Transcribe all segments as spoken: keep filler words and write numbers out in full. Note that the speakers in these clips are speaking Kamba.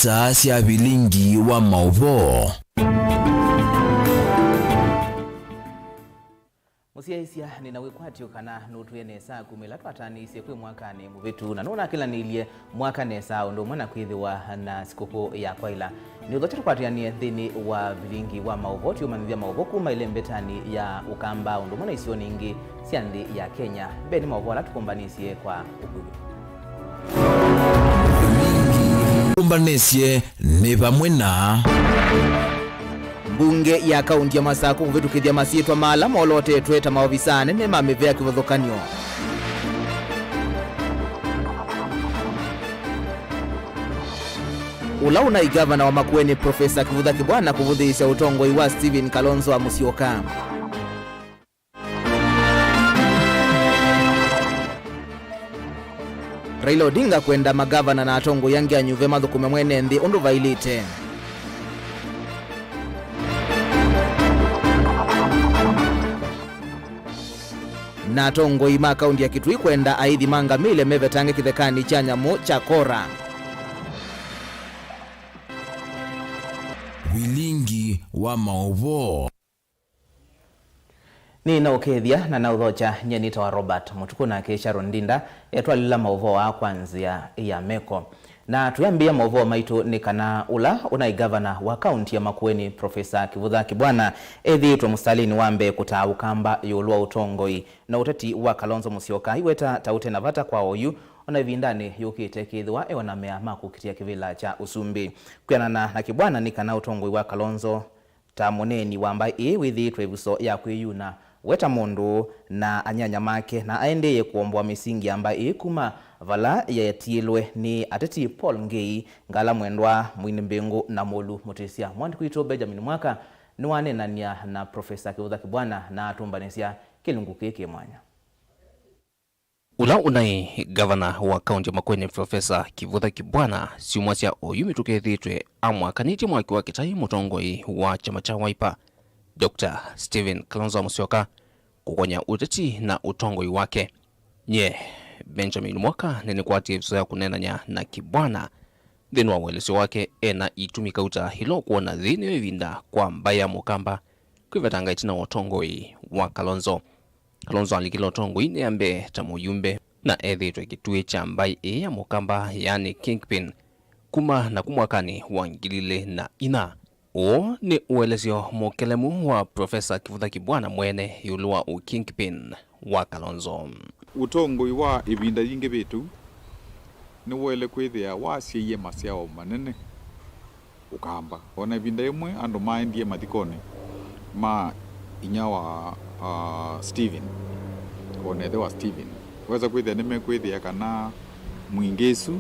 Star sya vilingi wa maũvoo. Mũsyaĩĩsya, nĩ na wĩkwatyo kana nũtwĩe nesa kumĩla twatanĩisye kwĩ mwakanĩ mũvĩtu, na nũnakĩlanĩilye mwaka nesa, ũndũ ũmwe na kwĩthĩwa na sikũkũ ya kwaĩla. Nĩ ũthokye tũkwatĩanĩe nthĩnĩ wa vilingi wa maũvoo, tũũmanyĩthya maũvoo kuma ĩlembetanĩ ya Ũkamba, ũndũ ũmwe na isionĩ ingĩ sya nthĩ ya Kenya. Mbee nĩ maũvoo ala tũkũmbanĩsye kwa ũkuvĩ. Tũmbanĩsye nĩ vamwe na. Mbunge ya kaunti ya Masakũ kũvĩtũkĩthya masyĩtwa ma ala molotetwe ta maovisa anene ma mĩvĩa kĩvathũkany'o. Ũla ũnaĩ ngavana wa Makueni, Profesa Kĩvutha Kĩbwana kũvũthĩĩsya ũtongoi wa Stephen Kalonzo wa Musyoka. Raila Odinga kwenda magavana na atongoi angĩ anyuve mathũkũme mwene nthĩ ũndũ vaĩlĩte. Na atongoi ma kaunti ya Kitui kwenda aithi ma ngamĩle mevetange kĩthekanĩ kya nyamũ kya Kora. Vilingi wa maũvoo. Nĩnaũkethya na naũthokya, nyie nĩtawa Robert Mũtukũ, nake Sharon Ndinda etwalĩla maũvoo aa kwa nzĩa ya meko. Na tũyambĩĩa maũvoo maitũ nĩ kana ũla ũnaĩ ngavana wa kaunti ya Makueni, Profesa Kĩvutha Kĩbwana, ethĩĩtwe mũsitalĩnĩ wa mbee kũtaa Ũkamba ĩũlũ wa ũtongoi na ũteti wa Kalonzo Musyoka, aiweta ta ũte na vata kwa oyu, ona ĩvindanĩ yũkĩte kĩthĩwa eona mea ma kũkitĩa kĩvĩla kya ũsumbĩ. Kwĩanana na Kĩbwana nĩ kana ũtongoi wa Kalonzo ta mũneeni wa mbaĩ ĩĩ wĩthĩĩtwe ĩvuso ya kwĩyuna we ta mũndũ na anyanya make, na aendee kũomboa mĩsingi ya mbaĩ ĩĩ kuma vala yatiĩlwe nĩ ateti Paul Ngei, Ngala Mwendwa, Mwini Mbĩngũ na Mũlu Mũtĩsya. Mwandĩki witũ Benjamin Mwaka nĩwaneenany'a na Profesa Kĩvutha Kĩbwana na atũmbanĩsya kĩlungu kĩĩ kĩ mwanya. Ũla ũnaĩ ngavana wa kaunti ya Makueni, Profesa Kĩvutha Kĩbwana, syumwa sya oyu mĩtũkĩ ethĩĩtwe amwakanĩtye mwaki wa kĩtai mũtongoi wa kyama kya Wiper, Doctor Stephen Kalonzo Musyoka, kũkony'a ũteti na ũtongoi wake. Nyie, Benjamin Mwaka, nĩnĩkwatie ĩvuso ya kũneenany'a na Kĩbwana nthĩnĩ wa ũelesyo wake ena itumi kauta ila ũkwona yĩĩ nĩyo ĩvinda kwa mbaĩ ya Mũkamba kwĩvetanga ĩtina wa ũtongoi wa Kalonzo. Kalonzo alikile ũtongoinĩ ya mbee ta mũyumbe na ethĩĩtwe kĩtuĩ kya mbaĩ ĩĩ ya Mũkamba, yaani kingpin, kuma naku mwakanĩ wa ngili ilĩ na inya. Ũũ nĩ ũelesyo mũkelemu wa Profesa Kĩvutha Kĩbwana mwene ĩũlũ wa ũ kingpin wa Kalonzo. Ũtongoi wa ĩvinda yingĩ vĩtũ nĩwaĩle kwĩthĩa wasyaie masyawa manene. Ũkamba. O na ĩvinda yĩmwe andũ maendie mathikonĩ ma inya wa, ah, Stephen, o na ĩthe wa Stephen. Wesa kwĩthĩa nĩmekwĩthĩa kana mwingĩ ĩsu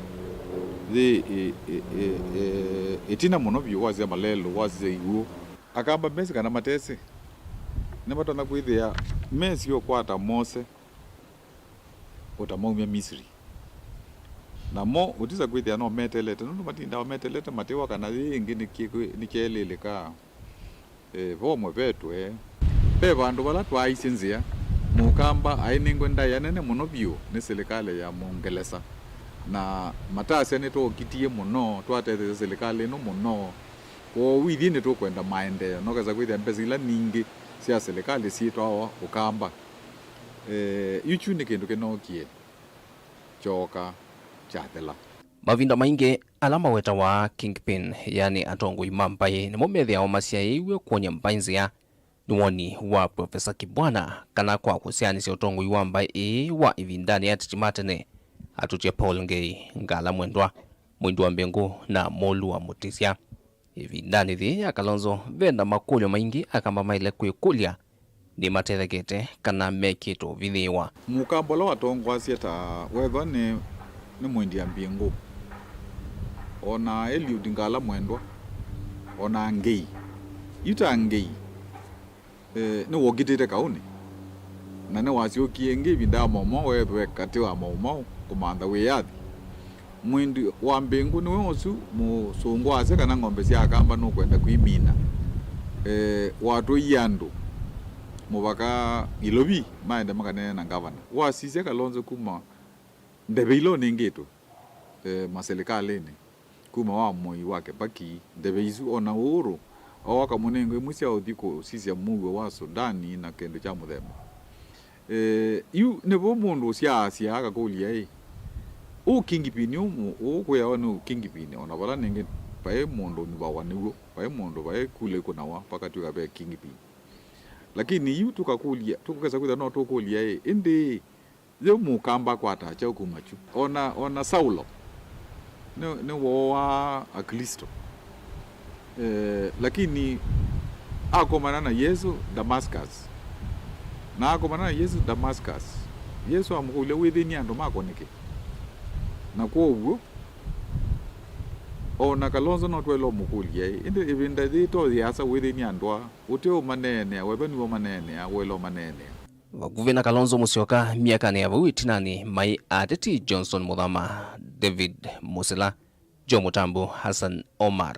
yĩ ĩ, ĩ, ĩ, ĩ, ĩtina mũno vyũ wasya malelũ, wasya iw'ũ. Akamba mesĩ kana matesĩ, nĩmatonya kwĩthĩa mesĩ ũkwata mose ũtamaumya Misiri. Namo ũtisa kwĩthĩa no meteelete, nũndũ matindaa meteelete matĩwa kana yĩĩ ĩngĩ nĩkĩ-, nĩkyeelĩlĩka. E, vo mũvetwe. Ve vandũ vala twaaisye nzĩa, Mũkamba aĩ nengwe ndaĩa nene mũno vyũ nĩ silikalĩ ya Mũngelesa. Na matasya nĩtwookitie mũno, twatetheesya silikalĩ ĩno mũno. Kwoou ithyĩ nĩtũkwenda maendeeo, na ũkesa kwĩthĩa mbesa ila ningĩ sya silikalĩ syĩtwawa Ũkamba. E, yu kyu nĩ kĩndũ kĩnookie, kyooka kyathela. Mavinda maingĩ, ala mawetawa kingpin, yani atongoi ma mbaĩ, nĩmo methĩawa masyaĩĩw'e kwony'a mbaĩ nzĩa. Nĩ woni wa Profesa Kibwana kana kwa kũsyaanĩsya ũtongoi wa mbaĩ ĩĩ wa ĩvindanĩ ya ateti ma tene, atũtye Paul Ngei, Ngala Mwendwa, Mwindi wa Mbĩngũ na Mũlũ wa Mũtĩsya. Ĩvindanĩ yĩĩ ya Kalonzo, ve na makũlyo maingĩ Akamba maĩle kwĩkũlya nĩmatethekete kana mekĩte ũvithĩĩwa. Mũkamba ũla watongoasya ta wethwa nĩ, nĩ Mwindi wa Mbĩngũ, o na Eliud Ngala Mwendwa, o na Ngei. Yu ta Ngei, eh, nĩwokitĩte kaũnĩ, na nĩwasyokie ĩngĩ ĩvinda ya maũmau, weethwe katĩ wa maũmau kũmantha wĩyathi. Mwindi wa Mbĩngũ nĩwe ũsu mũsũngũ wasya kana ng'ombe sya Akamba nũkwenda kwimina. Eh, watũie andũ mũvaka Ilovi maende makaneene na ngavana. Wasisya Kalonzo kuma ndeve ila ũnengĩtwe, eh, masilikalĩnĩ. Kuma wa Moi, wa Kibaki, ndeve isu, ona Uhuru, ooka mũnengo imwe sya ũthi kũsisya mũuo wa Sudani na kĩndũ kya mũthemba. Eh, yu nĩvo mũndũ ũsyaasya akakũlya ĩ, ũ kingpin ũ, ũ kwĩawa nĩ ũ kingpin, ona vala nĩngĩ vaĩ mũndũ ũnyuvawa nĩw'o, vaĩ mũndũ, vaĩ kula ikũnawa vakatw'ĩka ve kingpin. Lakini yu tũkakũlya, tũkesa kwĩthwa no tũkũlya ĩ, ĩndĩ ĩ, yu mũkamba akwata kyaũ kuma kyu? Ona, ona Saulo nĩ, nĩ wooaa Aklĩsto. Eh, lakini akomana na Yesũ Damascus. Na akomana na Yesũ Damascus, Yesũ amũkũlya, "Wĩthĩnie andũ makwa nĩkĩ?" Na kwoou, o na Kalonzo no twaĩle ũmũkũlya ĩ, ĩndĩ ĩvinda yĩĩ to yĩasa wĩthĩnie andũ aa, ũte ũmaneenea, wethwa nĩwe ũmaneenea, waĩle ũmaneenea. Vakuvĩ na Kalonzo Musyoka myakanĩ ya vau ĩtinanĩ maĩ ateti Johnson Muthama, David Musila, Joe Mutambu, Hassan Omar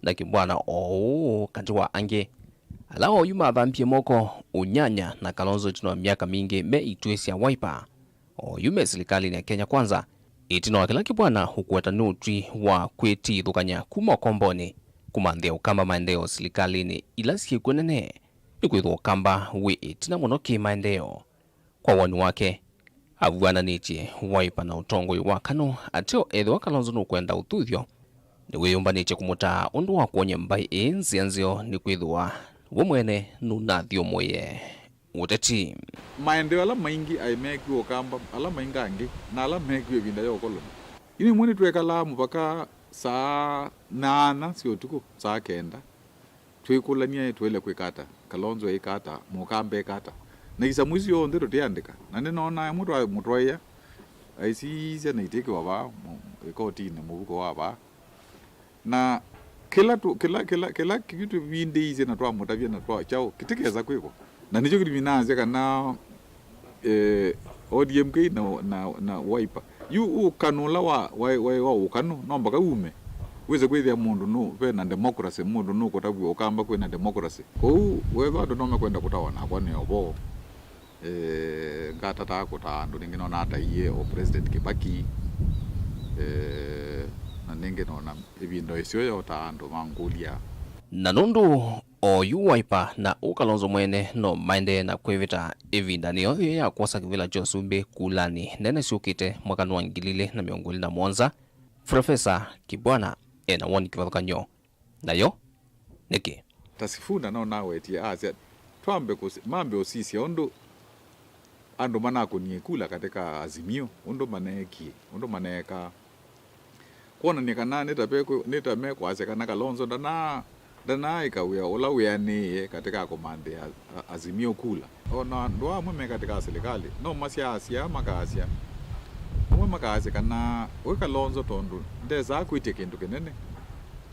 na Kibwana, o ũũ katĩ wa angĩ, ala oyu mathambie moko ũnyanya na Kalonzo ĩtina wa myaka mingĩ me ituĩ sya Wiper, oyu me silikalĩnĩ ya Kenya Kwanza, ĩtina wa kĩla Kibwana ũkweta nĩ ũtwi wa kwĩtithũkany'a kuma ũkombonĩ, kũmanthĩa Ũkamba maendeeo silikalĩnĩ ila syĩkw'o nene, nĩkwĩthĩwa Ũkamba wĩ ĩtina mũno kĩ-maendeeo. Kwa woni wake, avw'ananĩtye Wiper na ũtongoi wa KANU, ateo ethĩwa Kalonzo nũkwenda ũthuthyo, nĩwĩyũmbanĩtye kũmũtaa ũndũ wa kwony'a mbaĩ ĩĩ nzĩa nzeo, nĩkwĩthĩwa we mwene nũnathyũmũĩe ũteti. Maendeeo ala maingĩ aĩ meekiwe Ũkamba, ala maingangĩ, na ala meekiwe ĩvinda ya ũkoloni. Yu nĩmw'o nĩtwekalaa mũvaka saa nyanya sya ũtukũ, saa kenda. Twĩkũlany'a twaĩle kwĩka ata, Kalonzo eĩka ata, Mũkamba eka ata. Na isamu isu yonthe tũtĩandĩka. Na nĩnoonaa ĩmwe twamũtwaĩa, aisisya na itĩkĩwa vaa, mũ-, ĩkotinĩ mũvuko wa vaa. Na kĩla tũ-, kĩla, kĩla, kĩla kĩu tũvindĩisye na twamũtavya na twa kyaũ, kĩtikesa kwĩkwa. Na nĩkyo kĩtumi naasya kana eh, O D M K na, na, na Wiper. Yu ũkanu ũla wa, wa, wa, wa ũkanu, no mpaka ume. Wĩse kwĩthĩa mũndũ nũ, ve na democracy, mũndũ nũkũtavw'a Ũkamba kwĩ na democracy. Kwoou, wethwa andũ no mekwenda kũtawa nakwa nĩ ovo. Eh, ngatataa kũtaa andũ, nĩngĩ nona ataie o President Kibaki. Eh, na nĩngĩ nona ĩvinda ĩseo ya ũtaa andũ mangũlya. Na nũndũ oyu Wiper na ũ Kalonzo mwene no maendee na kwĩvĩta ĩvindanĩ yonthe ya kwosa kĩvĩla kya ũsumbĩ kulanĩ nene syũkĩte mwakanĩ wa ngili ilĩ na mĩongo ĩlĩ na mũonza, Profesa Kibwana ena woni kĩvathũkany'o. Nayo nĩkĩ? Ta Sifuna no nawetie asya, twambe kũsi-, mambe ũsisya ũndũ andũ manakũnie kula katika Azimio, ũndũ maneekie, ũndũ maneekaa. Kwonany'a kana nĩ ta pekwĩ-, nĩ ta mekwasya kana Kalonzo ndana-, ndanaaĩka wĩa ũla wĩanĩĩe katika kũmanthĩa a-, Azimio kula. O na andũ amwe me katika silikalĩ no masyaasya, makaasya, amwe makaasya kana we Kalonzo tondũ ndesaa kwĩtya kĩndũ kĩnene,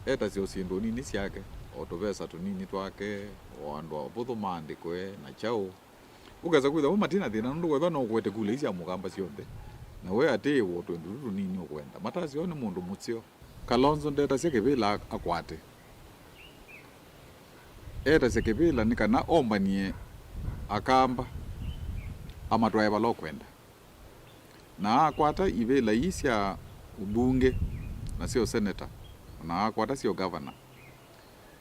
etasya o syĩndũ nini syake, o tũvesa tũnini twake, o andũ avũthũ maandĩkwe na kyaũ. Ũkesa kwĩthwa we matina thĩna nũndũ wethwa no ũkwete kula ii sya Mũkamba syonthe, na we atĩĩwa o twĩndũ tũu tũnini ũkwenda. Matasyo nĩ mũndũ mũseo. Kalonzo ndetasya kĩvĩla akwate. Etasya kĩvĩla nĩ kana ombanie Akamba amatwae vala ũkwenda. Na akwata ivĩla ii sya ũmbunge na sya ũseneta, na akwata sya ũgavana.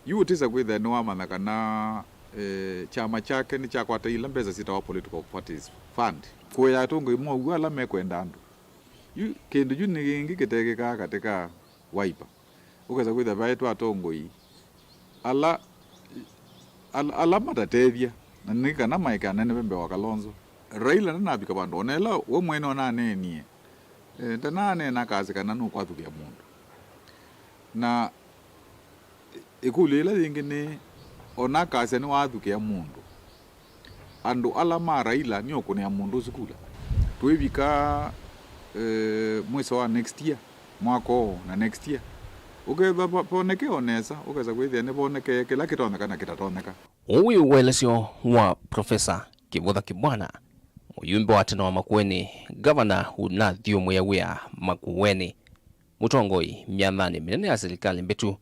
Yu ũtĩsa kwĩthĩa nĩwamanya kana, eh, kyama kyake nĩkyakwata ila mbesa syĩtawa political parties fund kũĩa atongoi mow'o ala mekwenda andũ. Yu kĩndũ kyu nĩ kĩngĩ kĩtekĩkaa katika Wiper. Ũkesa kwĩthĩa vaetwe atongoi ala, ala, ala matatethya, na nĩ kana maĩke anene ve mbee wa Kalonzo. Raila ndanavika vandũ, ona ĩla we mwene onaneenie, eh, ndananeena akasya kana nũkwathukĩa mũndũ. Na ĩ-, ĩkũlyo ĩla yĩngĩ nĩ, ona akasya nĩwathukĩa mũndũ, andũ ala ma Raila nĩ ũkũnĩa mũndũ ũsu kula. Twĩvika, eh, mwĩso wa next year, mwaka ũũ na next year, ũkethwa va-, voneke o nesa, ũkesa kwĩthĩa nĩvonekee kĩla kĩtonyeka na kĩtatonyeka. Ũũ wĩ ũelesyo wa Profesa Kĩvũtha Kĩbwana, mũyumbe wa tene wa Makueni, ngavana ũnathyũmũĩa wĩa Makueni, mũtongoi myathanĩ mĩnene ya silikalĩ mbĩtu,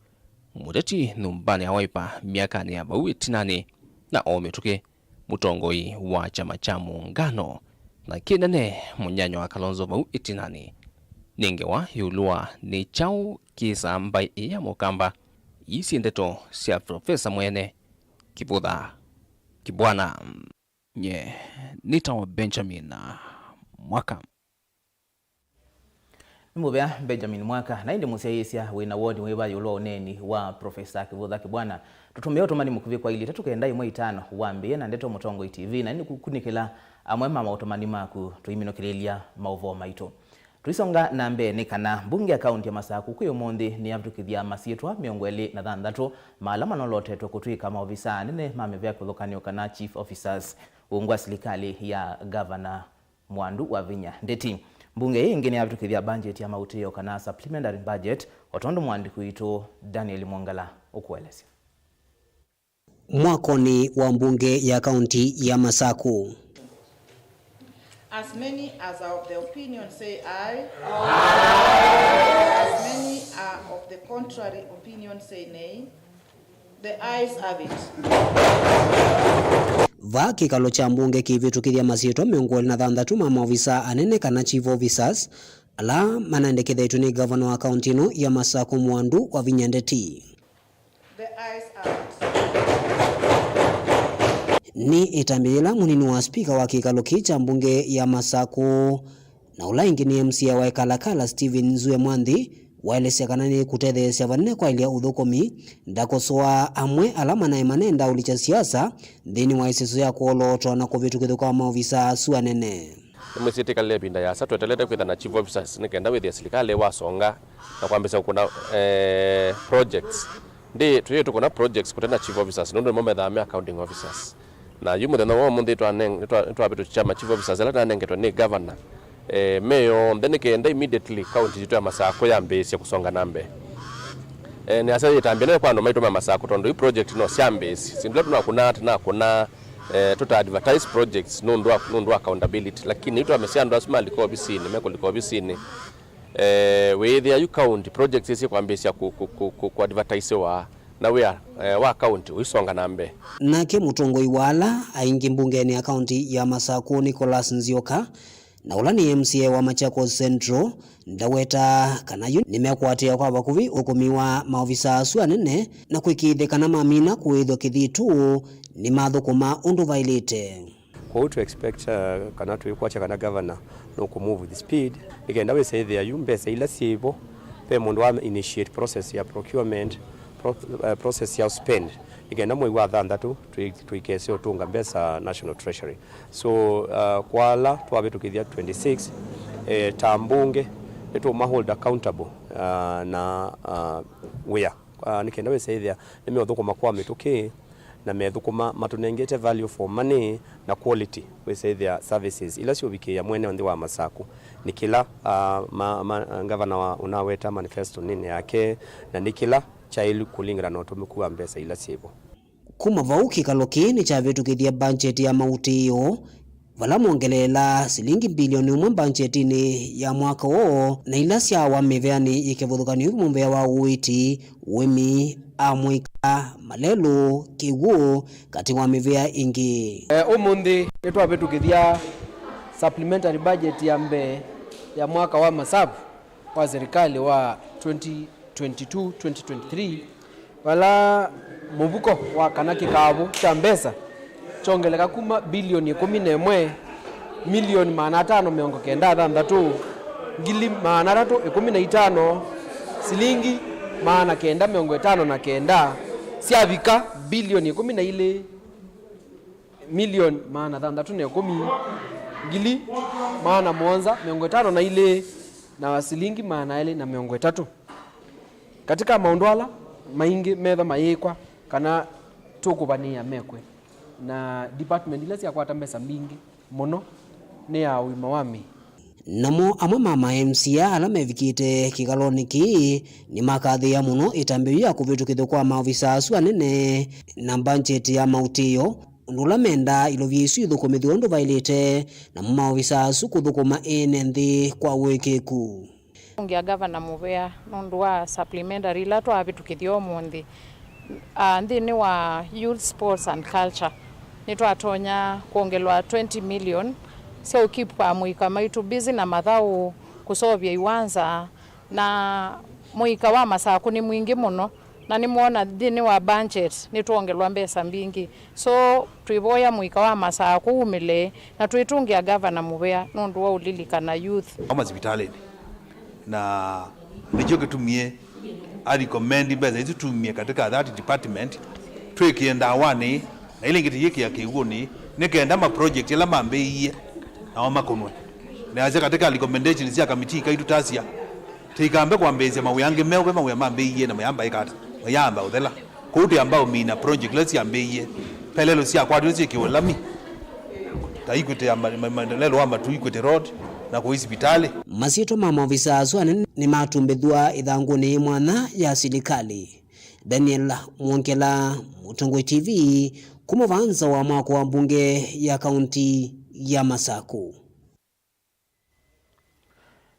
mũteti nyũmbanĩ ya Wiper myakanĩ ya vau ĩtinanĩ, na o mĩtũkĩ, mũtongoi wa kyama kya Mũũngano, na kĩnene mũnyanya wa Kalonzo vau ĩtinanĩ. Nĩ ngewa ĩũlũ wa nĩ kyaũ kĩsaa mbaĩ ĩĩ ya Mũkamba. Ii syĩ ndeto sya Profesa Mwene Kĩvũtha Kĩbwana. Nye nĩtawa Benjamin Mwaka. Nĩ mũvea Benjamin Mwaka, na ĩndĩ mũsyaĩĩsya wĩ na woni wĩva ĩũlũ wa ũneeni wa Profesa Kĩvũtha Kĩbwana? Tũtũmĩe ũtũmani mũkuvĩ kwa ilĩ itatũ kenda ĩmwe itano wambĩĩe na Ndeto Mũtongoi T V, na nĩnĩkũkunĩkĩla amwe ma maũtũmani maku tũiminũkĩlĩlya maũvoo maitũ. Tũisonga na mbee, nĩ kana mbunge ya kaunti ya Masakũ kwĩ ũmũnthĩ nĩyavĩtũkĩthya masyĩtwa mĩongo ĩlĩ na thanthatũ ma ala manolotetwe kũtw'ĩka maovisa anene ma mĩvea kĩvathũkany'o kana chief officers, ungu wa silikalĩ ya Gavana Mwandu Wavinya Ndeti. Mbunge ĩĩ ĩngĩ nĩyavĩtũkĩthya mbanjeti ya mautĩĩo kana supplementary budget, o tondũ mũandĩki witũ Daniel Mwongela ũkũelesya. Mwakonĩ wa mbunge ya kaunti ya Masakũ. As many as are of the opinion say aye. As many are of the contrary opinion say nay. The ayes have it. Vaa kĩkalo kya mbunge kĩvĩtũkĩthya masyĩtwa mĩongo ĩlĩ na thanthatũ ma maovisa anene kana chief officers ala manendekethetw'e nĩ ngavana wa kaunti ĩno ya Masakũ Mwandu Wavinya Ndeti. The ayes have it. Nĩ ĩtambya yĩla mũnini wa spika wa kĩkalo kĩĩ kya mbunge ya Masakũ, na ũla ĩngĩ nĩ M C A wa Ĩkalakala, Stephen Nzue Mwanthi, waelesya kana nĩ kũtetheesya vanene kwaĩlya ũthũkũmi, ndakosoa amwe ala manaĩ manenda ũlikya siasa nthĩnĩ wa ĩseso ya kwolootwa na kũvĩtũkĩthw'a kwa maovisa asu anene. Nĩmwĩsĩ tĩkalile ĩvinda yasa twetelete kwĩtha na chief officers nĩ kenda wĩthĩe silikalĩ wasonga na kwambĩsya kũkũna, eh, projects. Ndĩ tũyĩ tũkũna projects kũte na chief officers nũndũ nĩmo methaa me accounting officers. Na yu mũthenya wa ũmũnthĩ twaneng-, nĩtwa-, nĩtwavĩtũkya ma chief officers ala nanengetwe nĩ governor, eh, me onthe nĩ kenda immediately county yitũ ya Masakũ yambĩĩsye kũsonga na mbee. Eh, nĩasya yĩtambya nene kwa andũ maitũ ma Masakũ tondũ yu project no syambĩĩsye. Syĩndũ ila tũnakũnaa tũnakũnaa, eh, tũta advertise projects nũndũ wa, nũndũ wa accountability, lakini yu twamesya andũ asu malika ovisinĩ, mekũlika ovisinĩ, eh, wĩĩthĩa yu county projects ĩsyĩ kwambĩĩsya kũ, kũ, kũ, kũ, kũ advertisewa na wĩa, eh, wa county ũisonga na mbee. Nake mũtongoi wa ala aingĩ mbungenĩ ya kaunti ya Masakũ, Nicholas Nzioka, na ũla nĩ M C A wa Machakos Central, ndawetaa kana yu nĩmekũatĩĩa kwa vakuvĩ ũkũmi wa maovisa asu anene na kwĩkĩĩthya kana mamina kũĩthw'a kĩthitũ nĩmathũkũma ũndũ vaĩlĩte. Kwoou tũ expect, uh, kana twĩkwatya kana governor nũkũ move with speed nĩ kenda wĩsa ĩthĩa yu mbesa ila syĩvo, ve mũndũ wa initiate process ya procurement, pro-, uh, process ya spend nĩ kenda mwei wa thanthatũ tũi-, tũikese ũtũnga mbesa National Treasury. So, uh, kwa ala twavĩtũkĩthya twenty-six, eh, ta mbunge nĩtũũma hold accountable, uh, na, uh, wĩa, uh, nĩ kenda wĩsa ĩthĩa nĩmeũthũkũma kwa mĩtũkĩ na methũkũma matũnengete value for money na quality, wĩsa ĩthĩa services ila syũvikĩĩa mwene nthĩ wa Masakũ nĩ kĩla, uh, ma, ma, ngavana wa ũnaweta manifesto-nĩ yake, na nĩ kĩla kyaĩlu kũlingana na ũtũmĩku wa mbesa ila syĩvo. Kuma vau, kĩkalo kĩĩ nĩkyavĩtũkĩthya mbanjeti ya mautĩĩo, vala mongeleela silingi mbilioni ũmwe mbanjetinĩ ya mwaka ũũ, na ila syaawa mĩveanĩ yĩ kĩvathũkany'o kĩmwe, mũvea wa ũiiti, ũĩmi, amũika, malelũ, kĩw'ũ, katĩ wa mĩvea ĩngĩ. E, ũmũnthĩ nĩtwavĩtũkĩthya supplementary budget ya mbee ya mwaka wa masavu wa serikali wa twenty twenty-two twenty twenty-three, vala mũvuko wa kana kĩkavũ kya mbesa kyongeleka kuma bilioni ĩkũmi na ĩmwe, milioni maana atano mĩongo kenda na thanthatũ, ngili maana atatũ ĩkũmi na itano, silingi maana kenda mĩongo ĩtano na kenda, syavika bilioni ĩkũmi na ilĩ, milioni maana thanthatũ na ĩkũmi, ngili maana mũonza mĩongo ĩtano na ilĩ, na silingi maana elĩ na mĩongo ĩtatũ. Katĩ ka maũndũ ala maingĩ methwa mayĩkwa kana tũkũvanĩĩa mekwe, na department ila syakwata mbesa mbingĩ mũno nĩ ya ũima wa mĩĩ. Namo amwe ma ma M C A ala mevikĩte kĩkalonĩ kĩĩ nĩmakathĩĩa mũno ĩtambya yĩu ya kũvĩtũkĩthw'a kwa maovisa asu anene na mbanjeti ya mautĩĩo, ũndũ ũla mendaa ilovia isu ithũkũmĩthw'e ũndũ vaĩlĩte, namo maovisa asu kũthũkũma ene nthĩ kwa ũĩkĩĩku. Nũngĩa ngavana mũvea nũndũ wa supplementary ila twavĩtũkĩthya ũmũnthĩ. Ah, nthĩnĩ wa youth, sports and culture, nĩtwatonya kwongelwa twenty million sya ũkeep amũika maitũ busy na mathaũ, Kũseũvya iwanza, na mũika wa Masakũ nĩ mwingĩ mũno, na nĩmwona nthĩnĩ wa budget nĩtwongelwa mbesa mbingĩ. So, twĩvoya mũika wa Masakũ umĩle, na twĩtũngĩa gavana mũvea nũndũ wa ũlilikana youth. Ama sipitalini. Na nĩkyo kĩtumie a recommend mbesa isu tumie katika that department, twĩkĩe ndawanĩ, na ila ingĩ tũyĩkĩa kĩw'ũnĩ, nĩ kenda ma project ila mambĩĩie nao makũnwe. Na yasya katika recommendation sya kamiti kaitũ tasya, tũikambe kwambĩĩsya mawĩa angĩ meũ ve mawĩa mambĩĩie na mayamba ĩkata, mayamba ũthela. Kũu twĩamba ũmina project ila syambĩĩie, pelelo syakwatilwe syĩkĩwe lami, ta Equity ya ma-, ma-, maendeleo wa matu, Equity Road, na kũi sipitalĩ. Masyĩtwa ma maovisa asu anene nĩmatumbĩthw'a ĩthangũnĩ yĩ mwanya ya silikalĩ. Daniel Mwongela, Mũtongoi T V, kuma vaa nza wa mwako wa mbunge ya kaunti ya Masakũ.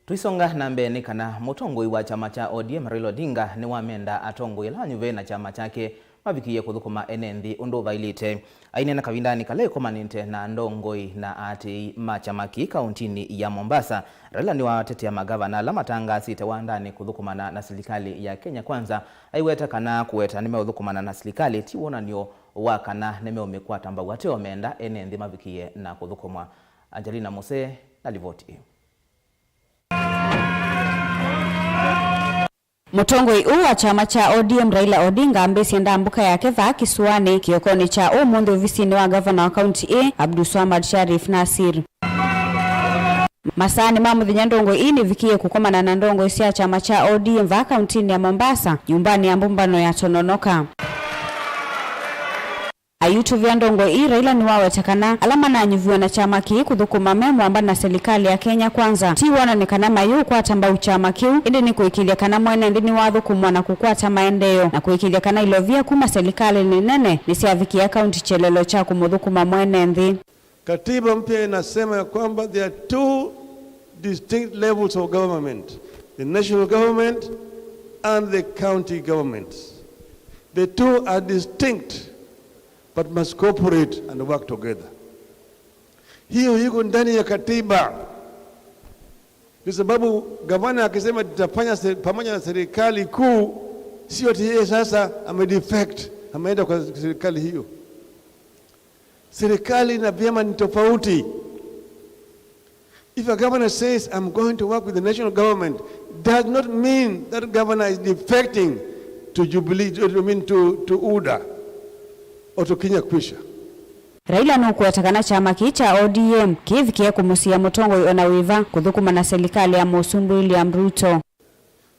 Tũisonga na mbee nĩ kana mũtongoi wa kyama kya O D M Raila Odinga nĩwamenda atongoi ala anyuve na kyama kyake mavikĩie kũthũkũma ene nthĩ ũndũ ũvaĩlĩte. Aineena kavindanĩ kala ĩkomanĩte na ndongoi na aatĩĩi ma kyama kĩĩ kauntinĩ ya Mombasa, Raila nĩwatetea magavana ala matangaasĩte wandanĩ kũthũkũmana na silikalĩ ya Kenya Kwanza, aiweta kana kũweta nĩmeũthũkũmana na silikalĩ ti wonany'o wa kana nĩmeũmĩkwata mbau ateo menda ene nthĩ mavikĩie na kũthũkũmwa. Angelina Mose na livoti ĩĩ. Mũtongoi ũũ wa kyama kya O D M Raila Odinga ambĩĩsye ndambũka yake vaa kĩsũanĩ kĩokonĩ kya ũmũnthĩ ovisinĩ wa gavana wa kaunti ĩĩ, Abdulswamad Sharif Nasir. Masaanĩ ma mũthenya ndongoi ii nĩvikĩie kũkomana na ndongoi sya kyama kya O D M vaa kauntinĩ ya Mombasa, nyũmbanĩ ya mbũmbano ya Tononoka. Aiutũvĩa ndongoi ii, Raila nĩwaweta kana ala mananyuviw'a na kyama kĩĩ kũthũkũma me mũamba na silikalĩ ya Kenya Kwanza ti wonany'o kana mayĩũkwata mbau kyama kĩu, ĩndĩ nĩ kũĩkĩĩthya kana mwene nthĩ nĩwathũkũmwa na kũkwata maendeeo, na kũĩkĩĩthya kana ilovia kuma silikalĩnĩ nene nĩsyavikĩa kaunti kyelelo kya kũmũthũkũma mwene nthĩ. Katiba mpya inasema ya kwamba there are two distinct levels of government, the national government and the county governments. The two are distinct but must cooperate and work together. Hiyo iko ndani ya katiba. Kwa sababu gavana akisema tutafanya se-, pamoja na serikali kuu, sio ati yeye sasa amedefect, ameenda kwa serikali hiyo. Serikali na vyama ni tofauti. If a governor says, "I'm going to work with the national government," does not mean that governor is defecting to Jubilee, to, I mean, to, to UDA or to Kenya Kwisha. Raila nũkũweta kana kyama kĩĩ kya O D M kĩĩvikĩe kũmũsiĩa mũtongoi o na wĩva kũthũkũma na silikalĩ ya Mũsumbĩ William Ruto.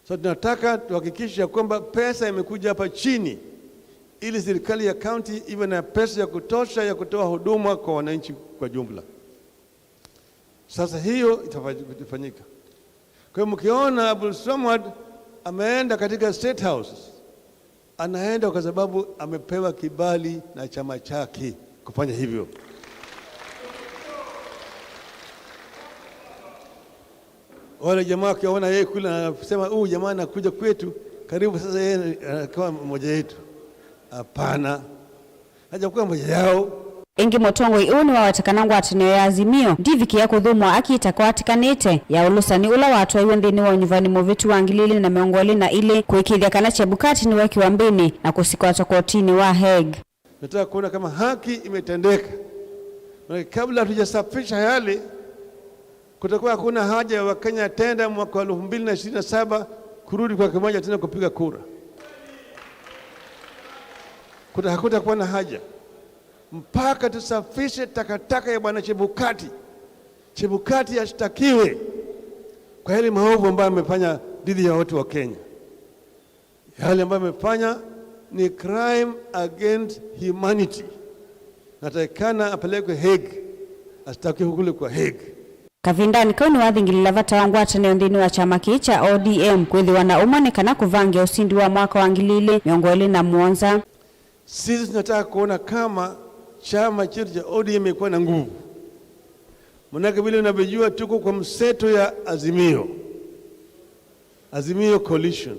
So tunataka tuhakikishe ya kwamba pesa imekuja hapa chini ili serikali ya county iwe na pesa ya kutosha ya kutoa huduma kwa wananchi kwa jumla. Sasa hiyo itafa-, itafanyika. Kwa hiyo mkiona Abdul Swamad ameenda katika State House, anaenda kwa sababu amepewa kibali na chama chake kufanya hivyo. Wale jamaa wakiona yeye kule anasema, "Huyu jamaa anakuja kwetu, karibu sasa yeye anakuwa mmoja yetu." Hapana. Hajakuwa mmoja yao. Ĩngĩ mũtongoi ũũ nĩwaweta kana ngwatanĩo ya Azimio ndivikĩa kũthũmũa akita kwatĩkanĩte ya ũlũsani ũla watwaiwe nthĩnĩ wa ũnyuvani mũvĩtu wa ngili ilĩ na mĩongo ĩlĩ na ilĩ kũĩkĩĩthya kana Chebukati nĩwekĩwa mbĩnĩ na kũsikwatwa kotinĩ wa Hague. Nataka kuona kama haki imetendeka. Maana kabla hatujasafisha yale, kutakuwa hakuna haja ya Wakenya tena mwaka wa elfu mbili na ishirini na saba kurudi kwa kimoja tena kupiga kura. Kuta-, hakutakuwa na haja mpaka tusafishe takataka ya Bwana Chebukati. Chebukati ashtakiwe kwa yale maovu ambayo amefanya dhidi ya watu wa Kenya. Yale ambayo amefanya ni crime against humanity. Natakikana apelekwe Hague, ashtakiwe kule kwa Hague. Kavindanĩ kau nĩwathingilila vata wa ngwatanĩo nthĩnĩ wa kyama kĩĩ kya O D M kwĩthĩwa na ũmwe nĩ kana kũvangĩa ũsindi wa mwaka wa ngili ilĩ mĩongo ĩlĩ na mũonza. Sisi tunataka kuona kama chama chetu cha O D M imekuwa na nguvu. Manake vile unavyojua tuko kwa mseto ya Azimio. Azimio coalition.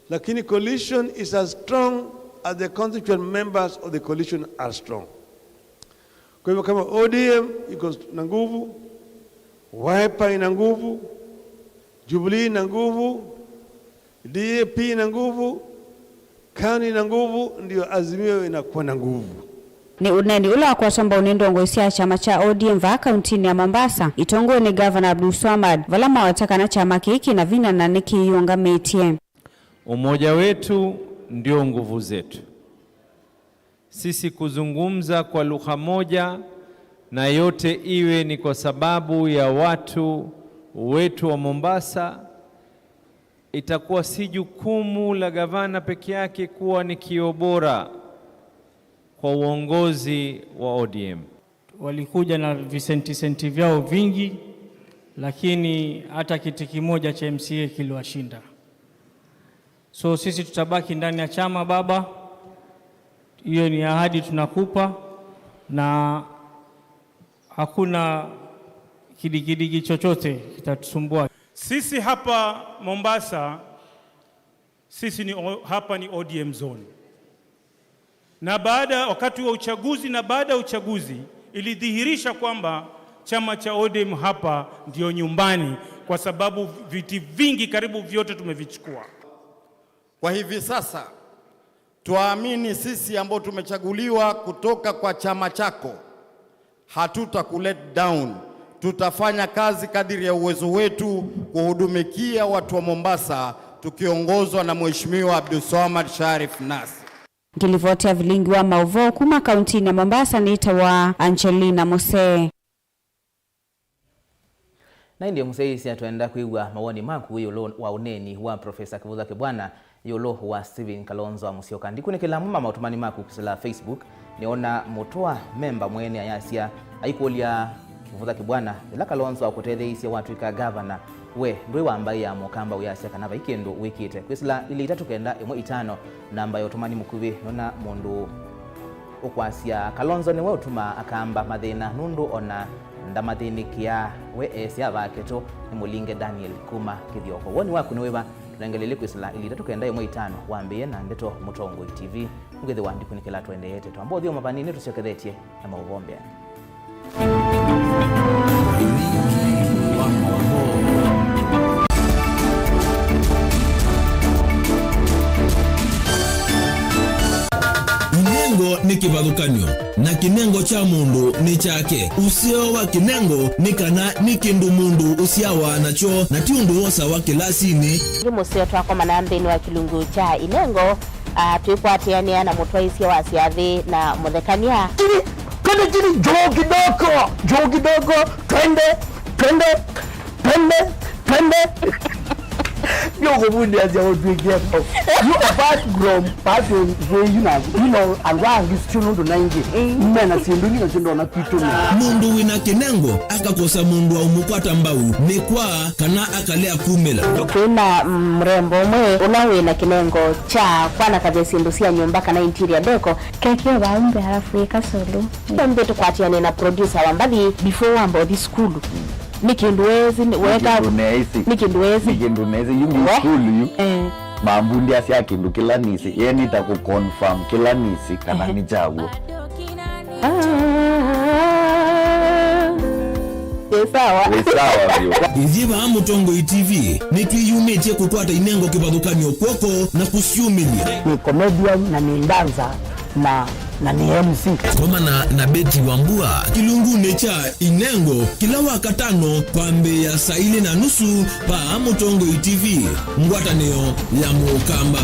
Lakini coalition is as strong as the constituent members of the coalition are strong. Kwa hivyo kama O D M iko na nguvu, Wiper ina nguvu, Jubilee ina nguvu, D A P ina nguvu, kanu ina nguvu, ndio Azimio inakuwa na nguvu. Nĩ ũneeni ũla wakwatwa mbau nĩ ndongoi sya kyama kya O D M vaa kauntinĩ ya Mombasa, itongoew'e nĩ Ngavana Abdulswamad, vala maweta kana kyama kĩĩ kĩ na vinya na nĩkĩyĩũngamĩtye. Umoja wetu ndio nguvu zetu. Sisi kuzungumza kwa lugha moja, na yote iwe ni kwa sababu ya watu wetu wa Mombasa, itakuwa si jukumu la gavana peke yake kuwa ni kioo bora kwa uongozi wa O D M. Walikuja na visenti senti vyao vingi, lakini hata kiti kimoja cha M C A kiliwashinda. So sisi tutabaki ndani ya chama, baba. Hiyo ni ahadi tunakupa, na hakuna kidigidigi chochote kitatusumbua. Sisi hapa Mombasa, sisi ni o-, hapa ni O D M zone. Na baada, wakati wa uchaguzi na baada ya uchaguzi, ilidhihirisha kwamba chama cha O D M hapa ndio nyumbani, kwa sababu viti vingi karibu vyote tumevichukua. Kwa hivi sasa, twaamini sisi ambao tumechaguliwa kutoka kwa chama chako, hatutaku let down. Tutafanya kazi kadiri ya uwezo wetu kuhudumikia watu wa Mombasa, tukiongozwa na Mheshimiwa Abdulswamad Sharif Nasir. Ngĩlivotea vilingi wa maũvoo kuma kauntinĩ ya Mombasa nĩtawa Angelina Musee. Na ĩndĩ mũsyaĩĩsya, twenda kwĩw'a mawoni maku ĩũlũ wa ũneeni wa Profesa Kivutha Kibwana ĩũlũ wa Stephen Kalonzo wa Musyoka. Ndikunĩkĩla amwe ma maũtũmani maku kwĩsĩla Facebook. Nĩona Mũtũa memba mwene ayasya, aikũlya Kivutha Kibwana, yĩla Kalonzo akũtetheeisye watw'ĩka gavana, we ndwĩ wa mbaĩ ya Mũkamba ũyasya kana vai kĩndũ wĩkĩte. Kwĩsĩla ilĩ itatũ kenda ĩmwe itano, namba ya ũtũmani mũkuvĩ, nona mũndũ ũkwasya, Kalonzo nĩwe ũtumaa Akamba mathĩna, nũndũ ona ndamathĩnĩkĩaa. We eesĩ avake tũ, nĩ mũlinge Daniel kuma Kĩthyoko. Woni waku nĩ wĩva? Tũnengele ilĩ kwĩsĩla ilĩ itatũ kenda ĩmwe itano, wambĩĩe na ndeto Mũtongoi T V. Ũkethĩwa ndikunĩkĩla tũendeete, twamba ũthyũma vanini, tũsyokethetye na maũvoo mbee. Inengo nĩ kĩvathũkany'o, na kĩnengo kya mũndũ nĩ kyake. Ũseo wa kĩnengo nĩ kana nĩ kĩndũ mũndũ ũsyawa nakyo, na ti ũndũ wosawa kĩlasinĩ. Ĩngĩ mũseo twakomana nthĩnĩ wa kĩlungu kya inengo, ah, twĩkwatĩanĩa na mũtwaĩsya wa syathĩ na mũthekany'a. Chini, twende chini, juu kidogo, juu kidogo, twende, twende, twende, twende. Nĩ ũkũvundiasya ũtwĩkie. You apart from passion, you know, you know, andũ angĩ sio nũndũ na ingĩ. Mm. Mena syĩndũ ingĩ na syĩndũ ona kwitũ nĩ. Mũndũ wĩna kĩnengo akakosa mũndũ wa ũmũkwata mbau, nĩ kwa kana akalea kumĩla. Twĩ na, mm, mrembo ũmwe ũla wĩ na kĩnengo kya kwanakavya syĩndũ sya nyũmba kana interior decor. Keke vau mbee alafu ĩka solo. Mbee tũkwatĩane na producer wa mbathi before wamba ũthi sukulu. Nĩ kĩndũ weesĩ, nĩ weka, nĩ kĩndũ neesĩ. Nĩ kĩndũ weesĩ. Nĩ kĩndũ neesĩ. Yu ngĩ sukulu yu. Eh. Mambundiasya kĩndũ kĩla nĩsĩ. Ye nĩta kũ confirm kĩla nĩsĩ kana nĩ kyaw'o. Ah. Ĩ sawa. Ĩ sawa vyũ. Ithyĩ vaa Mũtongoi T V nĩtwĩyumĩtye kũkwata inengo kĩvathũkany'o kw'oko na kũsyumĩlya. Nĩ comedian na nĩ dancer na, na nĩ M C. Komana na Betty Wambua kĩlungunĩ kya inengo kĩla Wakatano kwambĩĩa saa ilĩ na nusu vaa Mũtongoi T V, ngwatanĩo ya Mũkamba.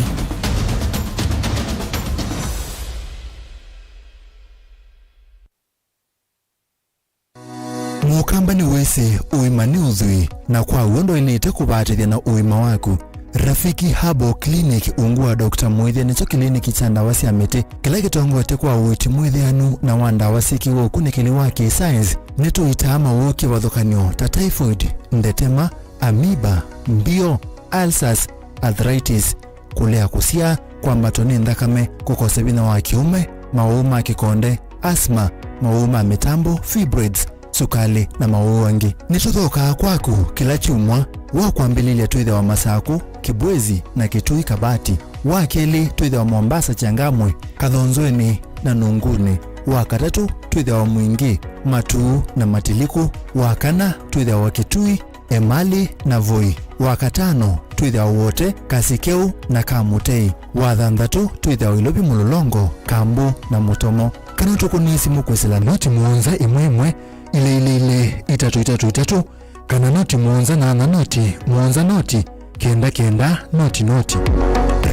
Mũkamba nĩwĩsĩ ũima nĩ ũthwii, na kwa w'o ndwaĩlĩte kũvatĩthya na ũima waku. Rafiki Herbal Clinic ungu wa Doctor Mwĩthya nĩkyo kĩliniki kya ndawa sya mĩtĩ kĩla kĩtongoete kwa ũiiti mwĩthĩanu na wa ndawa syĩkĩwe ũkunĩkĩli wa kĩ-science. Nĩtũitaa mawoo kĩvathũkany'o ta typhoid, ndetema, amoeba, mbio, ulcers, arthritis, kũlea kũsyaa, kwambatwa nĩ nthakame, kũkosa vinya wa kĩũme, mawoo ma kĩkonde, asthma, mawoo ma mĩtambo, fibroids, sukalĩ, na mawoo angĩ. Nĩtũthokaa kwaku kĩla kyumwa. Wa kwambĩlĩlya twĩthĩawa Masakũ, Kĩbwezi, na Kĩtui Kabati. Wa kelĩ twĩthĩawa Mombasa Changamwe, Kathonzweni, na Nungunĩ. Wa katatũ twĩthĩawa Mwingĩ, Matuu, na Matilikũ. Wa kana twĩthĩawa Kĩtui, Emali na Voi. Wa katano, twĩthĩawa Wote, Kasi Keũ na Kamũtei. Wa thanthatũ, twĩthĩawa Ilovi Mũlolongo, Kambu na Mũtomo. Kana tũkũnĩe simũ kwĩsĩla noti mũonza ĩmwe ĩmwe, ilĩ ilĩ ilĩ, itatũ itatũ itatũ, kana noti mũonza nyanya noti, mũonza noti, kenda kenda, noti noti.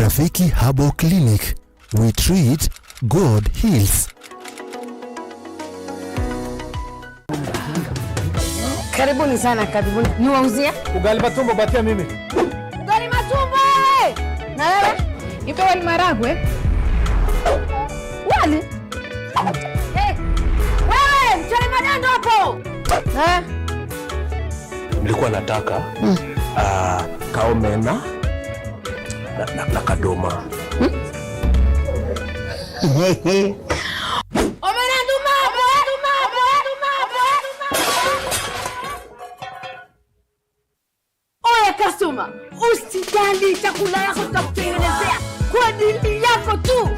Rafiki Herbal Clinic. We treat, God heals. Karibuni sana, karibuni. Niwauzie? Ugali matumbo, patia mimi. Ugali matumbo, eh! Na wewe? Nipe wali maragwe. Wali? Eh, wewe, mchele madando hapo. Eh? Nilikuwa nataka, ah, kaomena na, na, na kadoma. Omena nduma, omena nduma, omena nduma, omena nduma. Oya customer, usijali, chakula yako tutakutengenezea kwa ajili yako tu.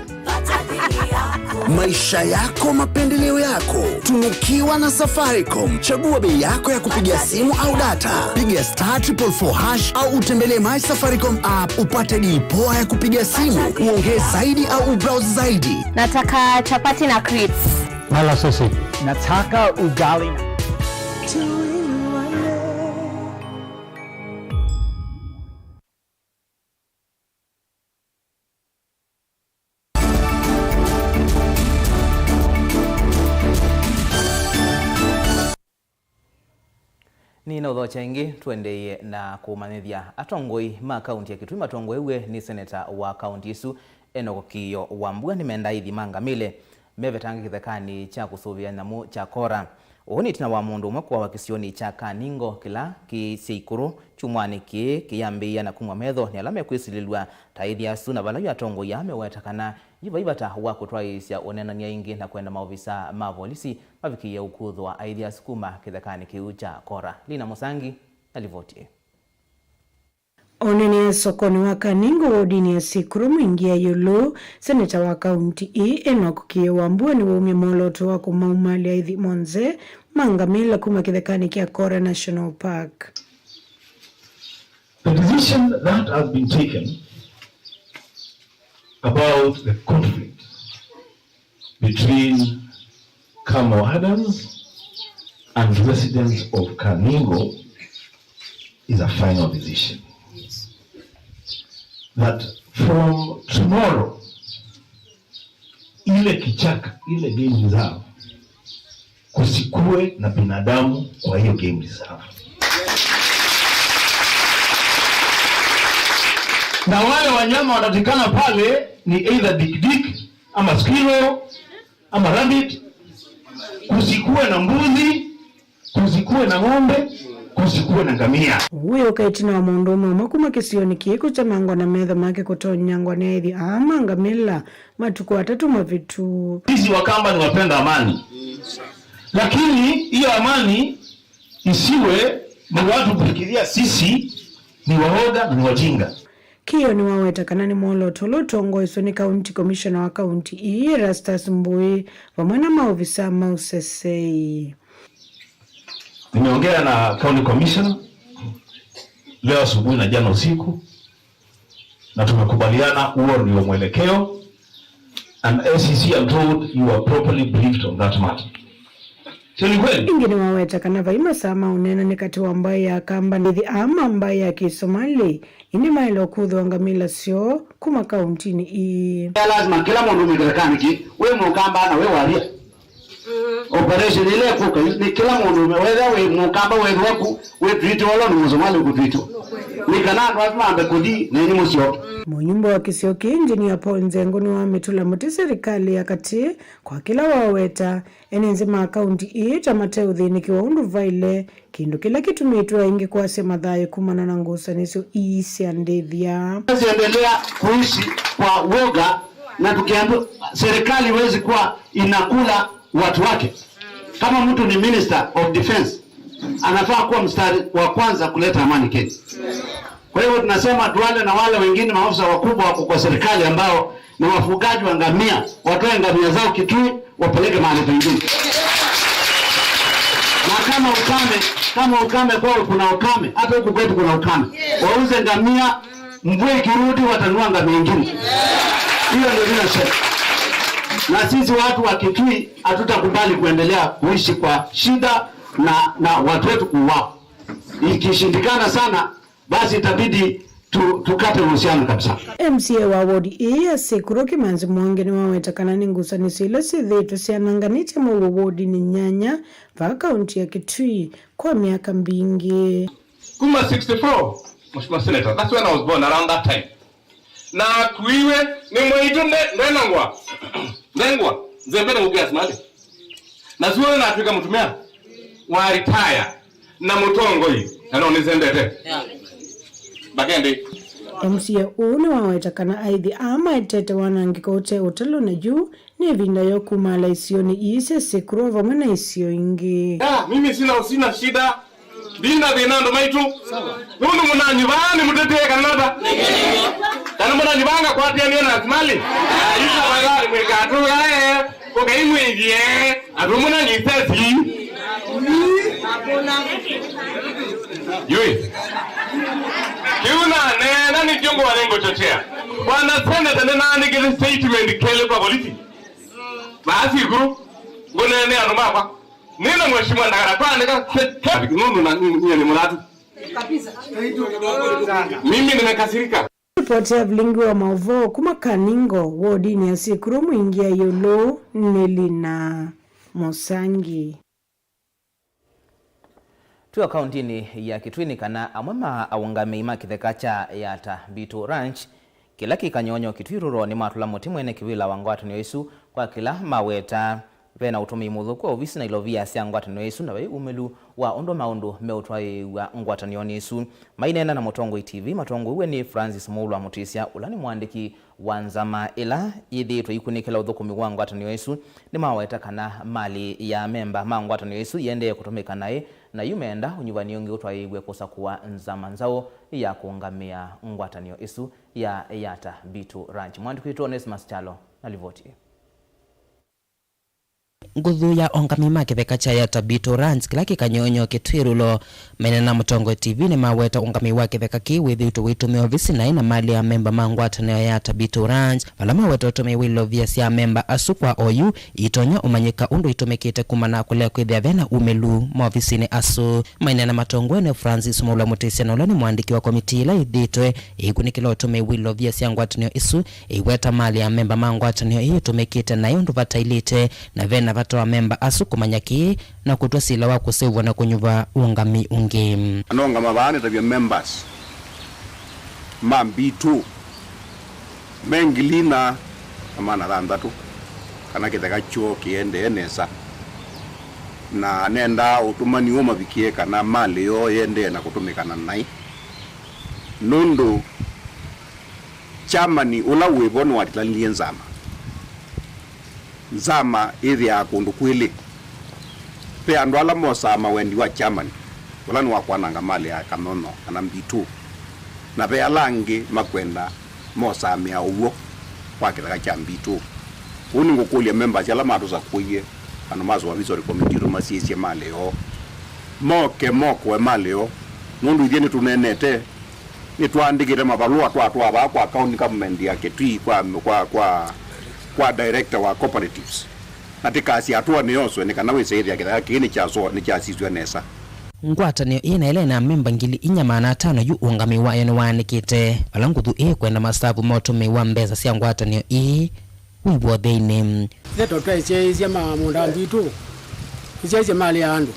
Maisha yako, mapendeleo yako. Tunukiwa na Safaricom. Chagua bei yako ya kupiga simu au data. Piga star triple four hash au utembelee My Safaricom app upate deal poa ya kupiga simu, uongee zaidi au ubrowse zaidi. Nataka chapati na crips. Mala sausage. Nataka ugali na Nĩnaũthokya ĩngĩ, tũendeeye na kũmanyĩthya. Atongoi ma kaunti ya Kitui matongoew'e nĩ seneta wa kaunti ĩsu, Enock Kĩĩo Wambua, nĩmendaa aithi ma ngamĩle mevetange kĩthekanĩ kya kũsũvĩa nyamũ kya kora. Ũũ nĩ ĩtina wa mũndũ ũmwe kũawa kĩsionĩ kya Kaningo kĩla kĩ Syaikũrũ kyumwanĩ kĩĩ kĩyambĩĩa na kumw'a metho nĩ ala mekwĩsilĩlw'a ta aithi asu, na vala yu atongoi aa meweta kana yu vai vata wa kũtwaĩĩsya ũneenany'a ĩngĩ na kwenda maovisa ma volisi mavikĩĩe ũkũthũa aithi asu kuma kĩthekanĩ kĩu kya kora. Lina Mũsangi na livoti ĩĩ. Oneenea sokonĩ wa Kaningo wodinĩ ya Syaikũrũ Mwingi ya ĩũlũ, seneta wa kaunti ĩĩ Enock Kĩĩo Wambua nĩwaumya mwolooto wa kũmaumalya aithi monthe ma ngamĩla kuma kĩthekanĩ kya Kora National Park. The decision that has been taken about the conflict between camel herders and residents of Kaningo is a final decision. That from tomorrow, ile kichaka, ile game reserve, kusikuwe na binadamu kwa hiyo game reserve. Na wale wanyama watatikana pale ni either dikdik, ama squirrel, ama rabbit, kusikuwe na mbuzi, kusikuwe na ng'ombe, kusikuwe na ngamia. Ũu wĩũka ĩtina wa mũndũũme ũmwe kuma kĩsionĩ kĩĩ kũtemangwa na metho make kũtonyangwa nĩ aithi aa ma ngamĩla matukũ atatũ mavĩtu. Sisi Wakamba ni wapenda amani, lakini hiyo amani isiwe ni watu kufikiria sisi ni waoga na ni wajinga. Kĩĩo nĩwaweta kana nĩ mwolooto ũla ũtongoeswe nĩ County Commissioner wa kaunti ii, Erastus Mbũĩ, vamwe na maovisa ma ũsesei. Nimeongea na County Commissioner leo asubuhi na jana usiku, na tumekubaliana huo ndio mwelekeo, and A C C, I'm told you are properly briefed on that matter. Sio ni kweli? Ĩngĩ nĩwaweta kana vai masaa ma ũneenany'a katĩ wa mbaĩ ya Akamba na aithi aa ma mbaĩ ya Kĩsomali, ĩndĩ maĩle ũkũthũa ngamĩla syoo kuma kauntinĩ ii. Lazima kĩla mũndũ mwĩkĩle kanĩkĩ, wĩ Mũkamba na wĩ Waria. Operation ĩla ĩkũka nĩ kĩla mũndũ, wethĩa wĩ Mũkamba wethĩwa ku, wĩ twitũ, olo nĩ Mũsomali ũkũtwitũ. Nĩ kana andũ asu mambe kũthi na inĩ mũsyoke. Mũnyumba wa kĩsio kĩĩ, Engineer Paul Nzengo, nĩwamĩtũla mũtĩ serikali ya katĩ kwa kĩla waweta ene nzĩ ma kaunti ii ta mateũthĩnĩkĩwa ũndũ vaĩle, kĩndũ kĩla kĩtumĩtwe aingĩ kwasya mathayũ kumana na ngusanĩsyo ii sya ndĩthya. Tusiendelea kuishi kwa woga na tukiambiwa serikali iwezi kuwa inakula watu wake. Kama mtu ni Minister of Defense, anafaa kuwa mstari wa kwanza kuleta amani Kenya. Kwa hivyo tunasema Duale na wale wengine maafisa wakubwa wako kwa serikali ambao ni wafugaji wa ngamia, watoe ngamia zao Kitui, wapeleke mahali pengine. Na Kama ukame, kama ukame kwao kuna ukame, hata huku kwetu kuna ukame. Wauze ngamia, mvua ikirudi watanunua ngamia ingine. Hiyo ndio ninasema. Na sisi watu wa Kitui hatutakubali kuendelea kuishi kwa shida na, na watu wetu kuuawa. Ikishindikana sana, basi itabidi tu, tukate uhusiano kabisa. M C A wa wodi ĩĩ ya Sekuro Kimanzi Mwangi nĩwaweta kana nĩ ngusanĩsyo ila syĩthĩĩtwe syananganĩtye mũuo wodinĩ nyanya vaa kaunti ya Kitui kwa myaka mbingĩ. Kuma sixty-four, Mheshimiwa Senator, that's when I was born, around that time. Na akuiwe nĩ mwaitũ nde-, ndenangwa. Ndengwa, nzembe na ũkĩa simali. Na suo natwĩka mũtumĩa wa retire na mũtongoi, na no nĩsendete. Bakende. M C A ũũ nĩwaweta kana aithi aa maetete wanangĩko ũte ũtalo na yu nĩ ĩvinda yoo kumaala isionĩ ii sya Sekuro vamwe na isio ingĩ. Ya, mimi sina, sina shida. Ndina thĩna andũ maitũ. Nũndũ mũnanyi vaa nĩ mũtetee kana ata? Kana mũnanyi vaa ngakwatĩanĩa na asimali? Ayu tafadhali mwĩkatũgae, ũkaimwĩthie andũ mũnanyi sesi. Yui. Kĩu naneena nĩkyo ngũa nĩngũchochea. Bwana Seneta nĩnaandĩkĩte statement kelĩ kwa polisi. Basi ikuru, ngũneene andũ makwa. Nina mheshimiwa ndagara twaandĩka traffic nũndũ na niĩ nĩ mũratu. Mimi nimekasirika. Ripoti ya vilingi wa maũvoo kuma Kaningo, wodinĩ ya Sikuru Mwingi ya Ĩũlũ nĩ Lina Mũsangi. Twĩ o kauntinĩ ya Kitui nĩ kana amwe ma aũngamĩi ma kĩtheka kya Yata Beetle Ranch kĩla kĩ Kanyonyo Kitui Rural nĩmatũla mũtĩ mwene kĩvĩla wa ngwatanĩo ĩsu kwa kĩla maweta ve na ũtũmĩi mũthũku wa ovisi na ilovia sya ngwatanĩo ĩsu na vai umĩlu wa ũndũ maũndũ meũtwaĩĩw'a ngwatanĩonĩ ĩsu. Maineena na Mũtongoi T V matongoew'e nĩ Francis Mũulwa Mũtĩsya ũla nĩ mũandĩki wa nzama ĩla yĩthĩĩtwe ikunĩkĩla ũthũkũmi wa ngwatanĩo ĩsu, nĩmaweta kana malĩ ya amemba ma ngwatanĩo ĩsu yĩendee kũtũmĩka naĩ, na yu meenda ũnyuvani ũngĩ ũtwaĩĩw'e kũsakũa nzama nzaũ ya kũũngamĩa ngwatanĩo ĩsu ya Yata Beetle Ranch. Mwandĩki witũ Onesmus Kyalo na livoti ĩĩ. Nguthu ya aũngamĩi ma kĩtheka kya Yata Beetle Ranch kĩla kĩ Kanyonyo Kitui Rural maineena na Mũtongoi T V nĩmaweta ũngamĩi wa kĩtheka kĩĩ wĩthĩĩtwe ũitũmĩa ovisi naĩ na malĩ ya amemba ma ngwatanĩo ya Yata Beetle Ranch, vala maweta ũtũmĩi wa ilovia sya amemba asu kwa oyu itonya ũmanyĩka ũndũ itũmĩkĩte kumana na kũlea kwĩthĩa ve na umĩlu maovisinĩ asu. Maineena matongoew'e nĩ Francis Mũulwa Mũtĩsya na ũla nĩ mũandĩki wa komitii ĩla yĩthĩĩtwe ĩikunĩkĩla ũtũmĩi wa ilovia sya ngwatanĩo ĩsu, ĩiweta malĩ ya amemba ma ngwatanĩo ĩĩ ĩtũmĩkĩte naĩ ũndũ vataĩlĩte, na ve na vata wa amemba asu kũmanya kĩĩ na kũtw'a sila wa kũseũvw'a na kũnyuva ũngamĩi ũngĩ. Anongama vaa nĩtavya members ma Beetle me ngili ina na maana thanthatũ kana kĩtheka kyoo kĩendee nesa, na nendaa ũtũmani ũũ mavikĩe kana malĩ yoo yĩendee na kũtũmĩka na naĩ, nũndũ chairman ũla wĩ vo nĩwatilanilye nzama. Nzama ĩthĩaa kũndũ kwĩlĩ. Ve andũ ala mosaa mawendi wa chairman, ũla nĩ wa kwananga malĩ ya Kanyonyo kana Beetle, na ve ala angĩ makwenda mosaa mĩao w'o wa kĩtheka kya Beetle. Ũu nĩngũkũlya members ala matũsakũie, andũ ma supervisory committee tũmasyaĩĩsye malĩ yoo, moke mokoe malĩ yoo, nũndũ ithyĩ nĩtũneenete. Nĩtwaandĩkĩte mavalũa twatwaa vaa kwa county government ya Kitui kwa, kwa, kwa, kwa director wa cooperatives. Na tĩkasya atũanĩ yoswe nĩ kana wĩse ĩthĩa kĩtheka kĩĩ nĩkyaso-, nĩkyasisw'e nesa. Ngwatanĩo ĩĩ na ĩla ĩna amemba ngili inya maana atano yu ũngamĩi wayo nĩwaanĩkĩte vala nguthu ĩĩ kwenda masavu ma ũtũmĩi wa mbesa sya ngwatanĩo ĩĩ wĩw'o thĩnĩ. Ndeto tweesyaĩĩsya ma mũũnda wa Beetle, tũsyaĩĩsye malĩ ya andũ.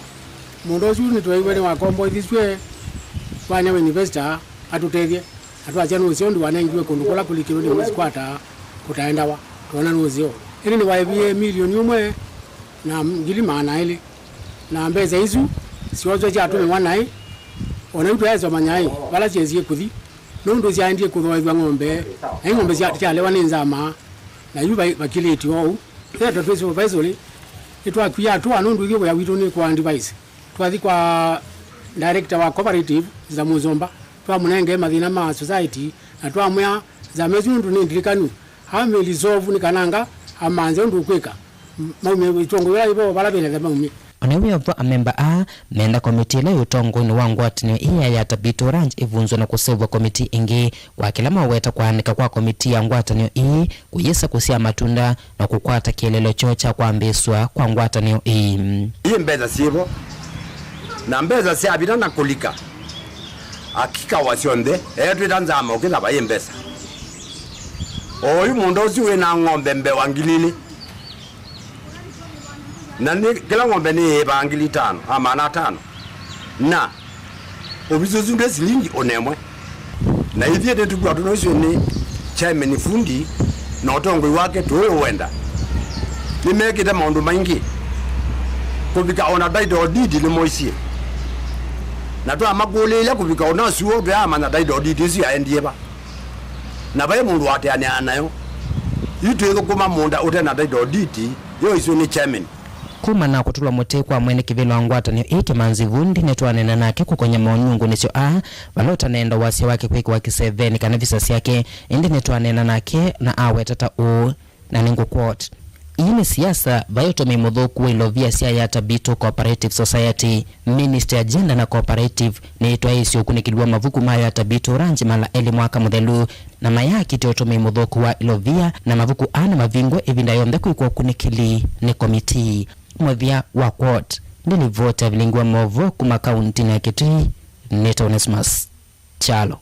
Mũũnda ũsu nĩtweeiwe nĩwakomboethisw'e, wanyawa investor atũtethye, na twasya nũseo ũndũ wanengiwe kũndũ kũla kũlikĩlwe nĩ squatter kũtaendawa, twona nũseo. Ĩndĩ nĩwaĩvie milioni ũmwe na ngili maana elĩ, na mbesa isu syooswe syatũmĩwa naĩ, o na yu tũyaĩsa ũmanya ĩ vala syesie kũthi, nũndũ syaendie kũthooethw'a ng'ombe, na i ng'ombe sya-, syalewa nĩ nzama. Na yu vai-, vakilĩtye oou. Ĩla twĩ supervisory, nĩtwakwie atũa nũndũ ithyĩ wĩa witũ nĩ kwa advise. Twathi kwa director wa cooperative, Mister Mũsomba, twamũnengee mathĩna ma society, na twamwĩa nzama ĩsu nũndũ nĩ ndilikanu, amĩlisolve nĩ kana anga amanze ũndũ ũkwĩka. M-, maumye, itongoi ĩla yĩ vo vala vĩ na thĩ maumye. O na wĩ o vo, amemba aa menda komitii ĩla yĩ ũtongoinĩ wa ngwatanĩo ĩĩ ya Yatta Beetle Ranch ĩvunzwe na kũseũvw'a komitii ĩngĩ kwa kĩla maweta kũaanĩka kwa komitii ya ngwatanĩo ĩĩ kũyĩsa kũsyaa matunda na kũkwata kĩeleelo kyoo kya kwambĩĩsw'a kwa ngwatanĩo ĩĩ. Ii mbesa syĩvo, na mbesa syavika na kũlika, akikawa syonthe, eetwĩta nzama ũkĩthava ĩ mbesa. Oyu mũũnda ũsu wĩ na ng'ombe mbewa ngili ilĩ, na nĩ, kĩla ng'ombe nĩ ĩĩvaa ngili itano, a, maana atano. Na ũvisi ũsu ndwĩ silingi ona ĩmwe. Na ithyĩ nĩtũkwatwa nũsĩ nĩ Chairman Fundi na ũtongoi wake tũũwenda. Nĩmekĩte maũndũ maingĩ. Kũvika ona title deed nĩmoisie. Na twamakũlĩĩlya kũvika ona ũsu, tũyaamanya title deed ĩsu yaendie va. Na vai mũndũ wateanĩaa nayo. Yu twĩthũkũma mũũnda ũte na title deed yoiswe nĩ chairman. Kuma na kũtũlwa mũtĩ kwa mwene kĩvĩla wa ngwatanĩo ĩĩ Kĩmanzi Vundi, nĩtwaneena nake kũkony'a monyungunĩsyo aa, vala ũtaneenda wasya wake kwĩkĩwa kĩsevenĩ kana visa syake, ĩndĩ nĩtwaneena nake na aweta ta ũũ, na nĩngũquote, "Ii nĩ siasa, vai ũtũmĩi mũthũku wa ilovia sya Yatta Beetle Cooperative Society. Ministry ya Gender na Cooperative nĩĩtwaĩĩsye ũkunĩkĩli wa mavuku ma Yatta Beetle Ranch mala elĩ mwaka mũthelu, na mayakĩte ũtũmĩi mũthũku wa ilovia, na mavuku aa nĩmavingwe ĩvinda yonthe kwĩkwa ũkunĩkĩli nĩ komitii." Mũthya wa quote. Nĩ livoti ya vilingi wa maũvoo kuma kauntinĩ ya Kitui, nĩtawa Onesmus Kyalo.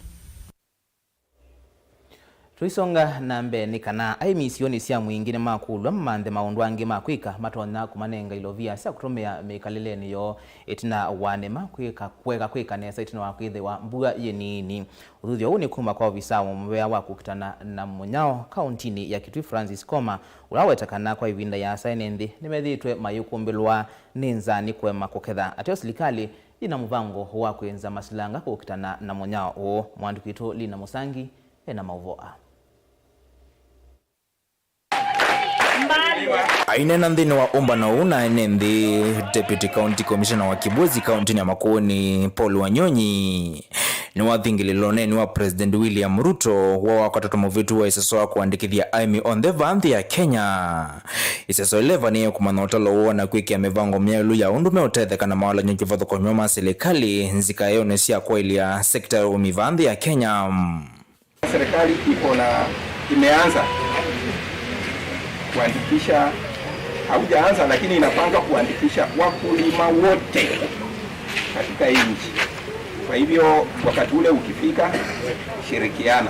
Tũisonga na mbee, nĩ kana aĩmi isionĩ sya Mwingĩ nĩmakũlw'a mamanthe maũndũ angĩ ma kwĩka matonya kũmanenga ilovia sya kũtũmĩa mĩkalĩlenĩ yoo ĩtina wa nĩma kwĩka, kweka kwĩka nesa ĩtina wa kwĩthĩwa mbua yĩ nini. Ũthuthyo ũũ nĩ kuma kwa ovisaa wa mũvea wa kũkitana na mũnyao kauntinĩ ya Kitui, Francis Koma, ũla waweta kana kwa ĩvinda yaasa ene nthĩ nĩmethĩĩtwe mayĩkũmbĩlwa nĩ nzaa nĩ kũema kũketha. Ateo silikalĩ yĩna mũvango wa kwĩnza masilanga kũkitana na mũnyao ũũ. Mwandĩki witũ Lina Mũsangi ena maũvoo aa. Aineena nthĩnĩ wa ũmbano ũũ na ene nthĩ, Deputy County Commissioner wa Kibwezi kauntinĩ ya Makueni, Paul Wanyonyi, nĩwathingĩlĩlwe ũneeni wa President William Ruto wa wakatatũ mũvĩtu wa ĩseso wa kũandĩkĩthya aĩmi onthe vaa nthĩ ya Kenya. Ĩseso ĩla ĩvanĩĩe kũmanya ũtalo woo na kwĩkĩa mĩvango myaĩlu ya ũndũ meũtetheka na mawalany'o kĩvathũkany'o ma silikalĩ nzikaĩonĩ sya kwaĩlya sekta ya ũĩmi vaa nthĩ ya Kenya. Serikali iko na, imeanza kuandikisha, haujaanza lakini inapanga kuandikisha wakulima wote katika hii nchi. Kwa hivyo wakati ule ukifika, shirikiana,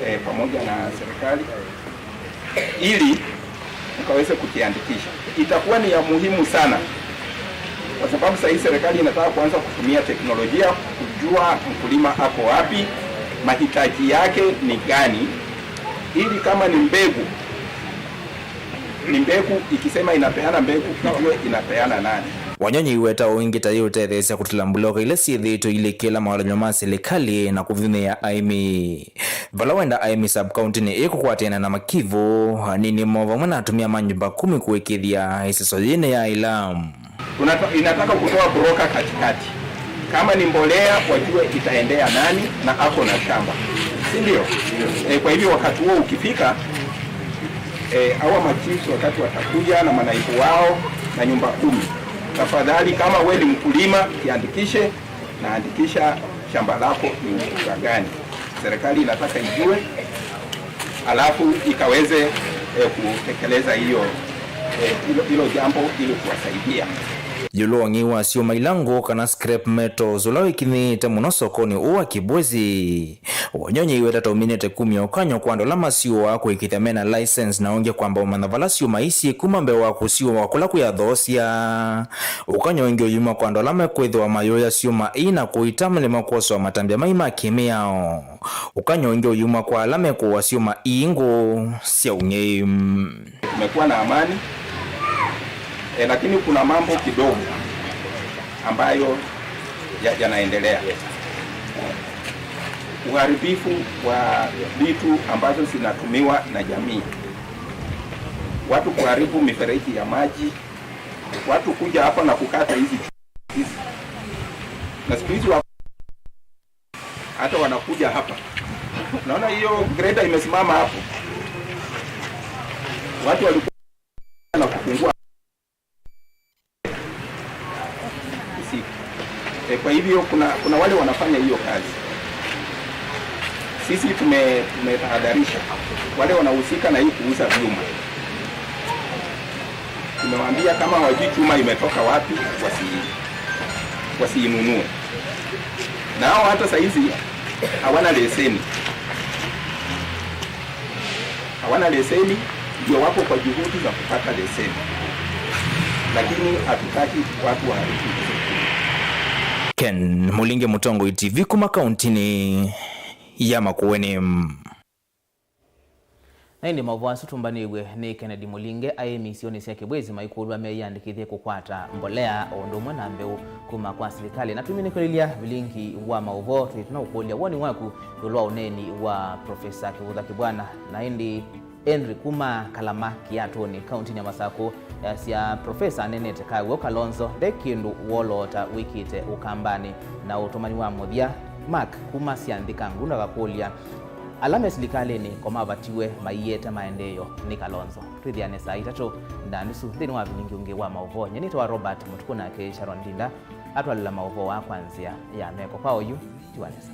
eh, pamoja na serikali ili ukaweze kujiandikisha. Itakuwa ni ya muhimu sana, kwa sababu saa hii serikali inataka kuanza kutumia teknolojia kujua mkulima ako wapi, mahitaji yake ni gani, ili kama ni mbegu, ni mbegu, ikisema inapeana mbegu, ijue inapeana nani. Wanyonyi iweta ũingĩ ta yĩũtetheesya kũtila mbuloka ila syĩthĩĩtwe ilikĩla mawalany'o ma silikalĩ na kũvinyĩĩa aĩmi. Vala wenda aĩmi sub-kauntinĩ ĩĩ kũkwatĩana na makivũ, anini moo vamwe na atumĩa ma nyũmba kumi kũĩkĩĩthya ĩseso yĩĩ nĩyaĩla. Tunata-, inataka kutoa broker katikati. Kama ni mbolea, wajue itaendea nani na ako na shamba. Si ndio? Eh, kwa hivyo wakati huo ukifika, eh, hawa machiefs wakati watakuja na manaibu wao na nyumba kumi, tafadhali, kama we ni mkulima, jiandikishe na andikisha shamba lako ni mboga gani. Serikali inataka ijue, alafu ikaweze, eh, kutekeleza hiyo, eh, hilo, hilo jambo ili kuwasaidia. Ĩũlũ wa ũng'ei wa syũma ila ngũũ kana scrap metals ũla wĩkinyĩĩte mũno sokonĩ ũũ wa Kibwezi, Wanyonyi iweta ta ũminĩte kumya ũkany'o kwa andũ ala masyũaa kũĩkĩĩthya mena license na ũngĩ kwamba ũmanya vala syũma ii syĩ kuma mbee wa kũsyũa kũla kwĩathoosya. Ũkany'o ũngĩ ũyuma kwa andũ ala mekwĩthĩwa mayũya syũma ii na kũita nĩmo kwosewa matambya mai ma kĩmĩao. Ũkany'o ũngĩ ũyuma kwa ala mekũũa syũma ii ngũũ sya ũng'ei. Tumekuwa na amani, eh, lakini kuna mambo kidogo ambayo ya-, yanaendelea. Uharibifu wa vitu ambazo zinatumiwa na jamii. Watu kuharibu mifereji ya maji, watu kuja hapa na kukata hizi, hizi. Na siku hizi wa-, hata wanakuja hapa. Naona hiyo grader imesimama hapo. Watu walikuwa na kufungua. E, kwa hivyo kuna, kuna wale wanafanya hiyo kazi. Sisi tume-, tumetahadharisha wale wanahusika na hii kuuza vyuma. Tumewaambia kama hawajui chuma imetoka wapi, wasi-, wasiinunue. Na hao hata saizi hawana leseni. Hawana leseni, ndio wako kwa juhudi za kupata leseni. Lakini hatutaki watu waharibu hizo. Ken Mulinge, Mũtongoi T V, kuma kauntinĩ ya Makueni. Na ĩndĩ maũvoo asu tũmbanĩw'e nĩ Kennedy Mũlinge. Aĩmi isionĩ sya Kĩbwĩzi maikũlw'a meyĩandĩkĩthye kũkwata mbolea o ũndũ ũmwe na mbeũ kuma kwa silikalĩ. Na tũminĩkĩlĩlya vilingi wa maũvoo, twĩtũna ũkũlya woni waku ĩũlũ wa ũneeni wa Profesa Kĩvũtha Kĩvwana. Na ĩndĩ Henry kuma Kalama Kĩatũnĩ, kauntinĩ ya Masakũ, easya Profesa anenete kaw'o Kalonzo nde kĩndũ woloota wĩkĩte Ũkambanĩ. Na ũtũmani wa mũthya, Mark kuma Syanthi Kangu ndakakũlya ala me silikalĩnĩ ko mavatiwe maiete maendeeo nĩ Kalonzo. Twĩthĩane saa itatũ na nusu nthĩnĩ wa vilingi ũngĩ wa maũvoo. Nyie nĩtawa Robert Mũtukũ, nake Sharon Ndinda atwalĩla maũvoo aa kwa nzĩa ya meko. Kwa oyu, tiwa nesa.